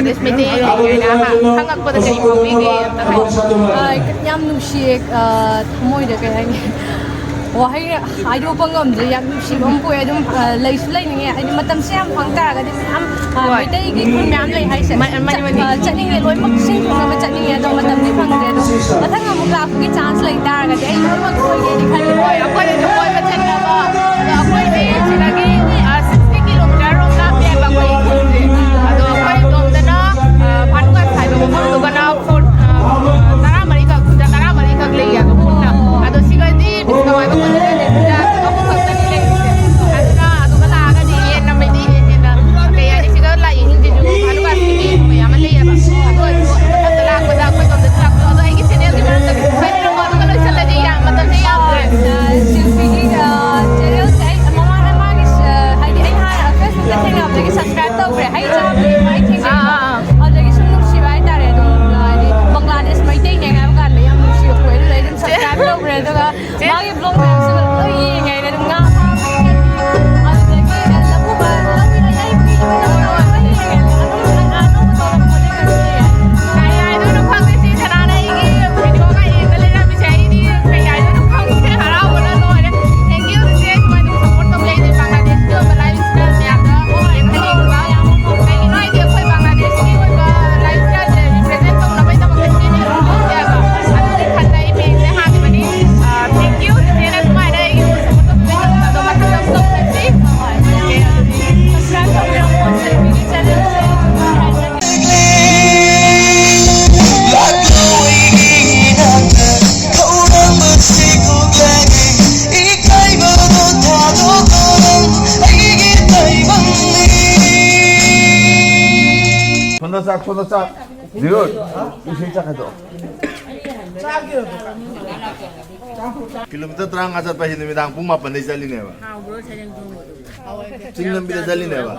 ꯕꯪꯒ꯭ꯂꯥꯗꯦꯁ ꯃꯩꯇꯩ ꯍꯥꯏꯅ ꯍꯪꯉꯛꯄꯗ ꯀꯔꯤ ꯐꯥꯎꯕꯤꯒꯦ ꯑꯝꯇ ꯍꯥꯏꯌꯨ꯫ ꯑ, ꯌꯥꯝ ꯅꯨꯡꯁꯤꯌꯦ, ꯑ, ꯊꯃꯣꯏꯗ ꯀꯩ ꯍꯥꯏꯅꯤ, ꯋꯥꯍꯩ ꯍꯥꯏꯗꯣꯛꯄ ꯉꯝꯗ꯭ꯔꯦ, ꯌꯥꯝ ꯅꯨꯡꯁꯤꯕ ꯑꯃ ꯄꯣꯛꯑꯦ꯫ ꯑꯗꯨꯝ, ꯑ, ꯂꯩꯁꯨ ꯂꯩꯅꯤꯡꯉꯦ, ꯍꯥꯏꯗꯤ ꯃꯇꯝꯁꯦ ꯌꯥꯝ ꯐꯪ ꯇꯥꯔꯒꯗꯤ ꯃꯌꯥꯝ, ꯑ, ꯍꯣꯏ꯫ ꯃꯩꯇꯩꯒꯤ ꯈꯨꯟ ꯃꯌꯥꯝ ꯂꯩ ꯍꯥꯏꯁꯦ꯫ ꯃ-, ꯃꯅꯤ, ꯆꯠ-, ꯃꯅꯤ꯫ ꯑ, ꯆꯠꯅꯤꯡꯉꯦ, ꯂꯣꯏꯅꯃꯛ ꯁꯤꯟ ꯊꯨꯡꯅꯕ ꯆꯠꯅꯤꯡꯉꯦ, ꯑꯗꯣ ꯃꯇꯝꯗꯤ ꯐꯪꯗ꯭ꯔꯦ꯫ ꯑꯗꯣ ꯃꯊꯪ ꯑꯃꯨꯛ ꯂꯥꯛꯄꯒꯤ chance ꯂꯩ ꯇꯥꯔꯒꯗꯤ ꯑꯩ ꯂꯣꯏꯅꯃꯛ ꯀꯣꯏꯒꯦꯗꯤ ꯈꯜꯂꯤ꯫ ꯍꯣꯏ, ꯑꯩꯈꯣꯏꯅꯁꯨ ꯀꯣꯏꯕ ꯆꯠꯅꯕ, ꯑꯗꯣ ꯑꯩꯈꯣꯏꯗꯤ ꯁꯤꯗꯒꯤ, ꯑ, sixty kilometer ꯔꯣꯝ ꯂꯥꯞꯄꯦꯕ ꯑꯩꯈꯣꯏꯒꯤ ꯈꯨꯟꯁꯦ꯫ ꯑꯗꯣ ꯑꯩꯈꯣꯏ ꯑꯗꯣꯝꯗꯅ, ꯑ, ꯐꯥꯅꯨꯀꯥꯁ ꯍꯥꯏꯕ ꯃꯐꯝꯗꯨꯒꯅ four, ꯑ, ꯇꯔꯥ ꯆꯥꯛ, ꯁꯣꯝꯗ ꯆꯥꯛ꯫ ꯗꯤꯔꯣ, ꯏꯁꯩ ꯆꯥꯛ ꯈꯥꯏꯗꯣꯛꯑꯣ꯫ ꯀꯤꯂꯣꯃꯤꯇꯔ ꯇꯔꯥꯃꯉꯥ ꯆꯠꯄ ꯍꯥꯏꯁꯤ ꯅꯨꯃꯤꯗꯥꯡ ꯄꯨꯡ ꯃꯥꯄꯟꯗꯩ ꯆꯠꯂꯤꯅꯦꯕ꯫ ꯆꯤꯡ ꯂꯝꯕꯤꯗ ꯆꯠꯂꯤꯅꯦꯕ꯫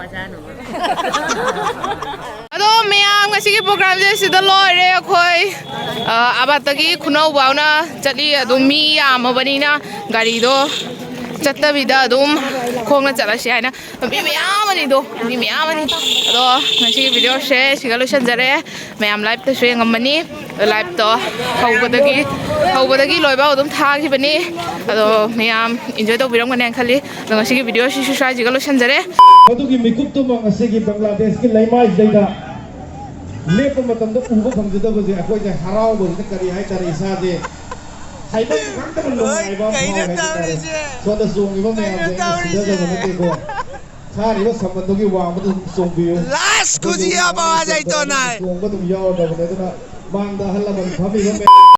ꯑꯗꯣ ꯃꯌꯥꯝ, ꯉꯁꯤꯒꯤ ꯄ꯭ꯔꯣꯒ꯭ꯔꯥꯝꯁꯦ ꯁꯤꯗ ꯂꯣꯏꯔꯦ꯫ ꯑꯩꯈꯣꯏ, ꯑ, ꯑꯕꯥꯠꯇꯒꯤ ꯈꯨꯅꯧ ꯐꯥꯎꯅ ꯆꯠꯂꯤ꯫ ꯑꯗꯨꯝ ꯃꯤ ꯌꯥꯝꯃꯕꯅꯤꯅ ꯒꯥꯔꯤꯗꯣ ꯆꯠꯇꯕꯤꯗ ꯑꯗꯨꯝ ꯈꯣꯡꯅ ꯆꯠꯂꯁꯤ ꯍꯥꯏꯅ ꯃꯤ ꯃꯌꯥꯝ ꯑꯃꯅꯤꯗꯣ, ꯃꯤ ꯃꯌꯥꯝ ꯑꯃꯅꯤ꯫ ꯑꯗꯣ ꯉꯁꯤꯒꯤ ꯚꯤꯗꯤꯑꯣꯁꯦ ꯁꯤꯒ ꯂꯣꯏꯁꯤꯟꯖꯔꯦ꯫ ꯃꯌꯥꯝ ꯂꯥꯏꯞꯇꯁꯨ ꯌꯦꯡꯉꯝꯃꯅꯤ꯫ ꯂꯥꯏꯞꯇꯣ ꯍꯧꯕꯗꯒꯤ, ꯍꯧꯕꯗꯒꯤ ꯂꯣꯏꯕ ꯑꯗꯨꯝ ꯊꯥꯈꯤꯕꯅꯤ꯫ ꯑꯗꯣ ꯃꯌꯥꯝ ꯏꯟꯖꯣꯏ ꯇꯧꯕꯤꯔꯝꯒꯅꯤ ꯍꯥꯏꯅ ꯈꯜꯂꯤ꯫ ꯑꯗꯣ ꯉꯁꯤꯒꯤ ꯚꯤꯗꯤꯑꯣꯁꯤꯁꯨ ꯁ꯭ꯋꯥꯏꯁꯤꯒ ꯂꯣꯏꯁꯤꯟꯖꯔꯦ꯫ ꯃꯗꯨꯒꯤ ꯃꯤꯀꯨꯞꯇꯨꯃ ꯉꯁꯤꯒꯤ ꯕꯪꯒ꯭ꯂꯥꯗꯦꯁꯀꯤ ꯂꯩꯃꯥꯏꯁꯤꯗꯩꯗ ꯂꯦꯞꯄ ꯃꯇꯝꯗ ꯎꯕ ꯐꯪꯖꯗꯕꯁꯦ ꯑꯩꯈꯣꯏꯁꯦ ꯍꯔꯥꯎꯕꯁꯤꯅ ꯀꯔꯤ ꯍꯥꯏꯇꯥꯔꯦ, ꯏꯁꯥꯁꯦ ꯍꯥꯏꯐꯝ ꯈꯪꯗꯕ ꯅꯨꯡꯉꯥꯏꯕ ꯑꯃ ꯐꯥꯎꯔꯦ ꯍꯥꯏꯇꯥꯔꯦ꯫ ꯁꯣꯝꯗ ꯆꯣꯡꯉꯤꯕ ꯃꯌꯥꯝꯁꯦ ꯑꯩꯅ ꯁꯤꯊꯖꯕ ꯅꯠꯇꯦꯀꯣ꯫ ꯊꯥꯔꯤꯕ ꯁꯝꯕꯟꯗꯨꯒꯤ ꯋꯥꯡꯃꯗ ꯑꯗꯨꯝ ꯆꯣꯡꯕꯤꯌꯨ꯫ ꯂꯥꯁ ꯈꯨꯖꯤ ꯑꯃ ꯋꯥꯖꯩ ꯇꯣꯅꯥꯏ꯫ ꯆꯣꯡꯕ ꯑꯗꯨꯝ ꯌꯥꯎꯔꯗꯕꯅꯦ꯫ ꯑꯗꯨꯅ ꯃꯥꯡꯗ ꯑꯍꯜ ꯂꯃꯟ ꯐꯝꯃꯤꯕ ꯃꯌꯥꯝ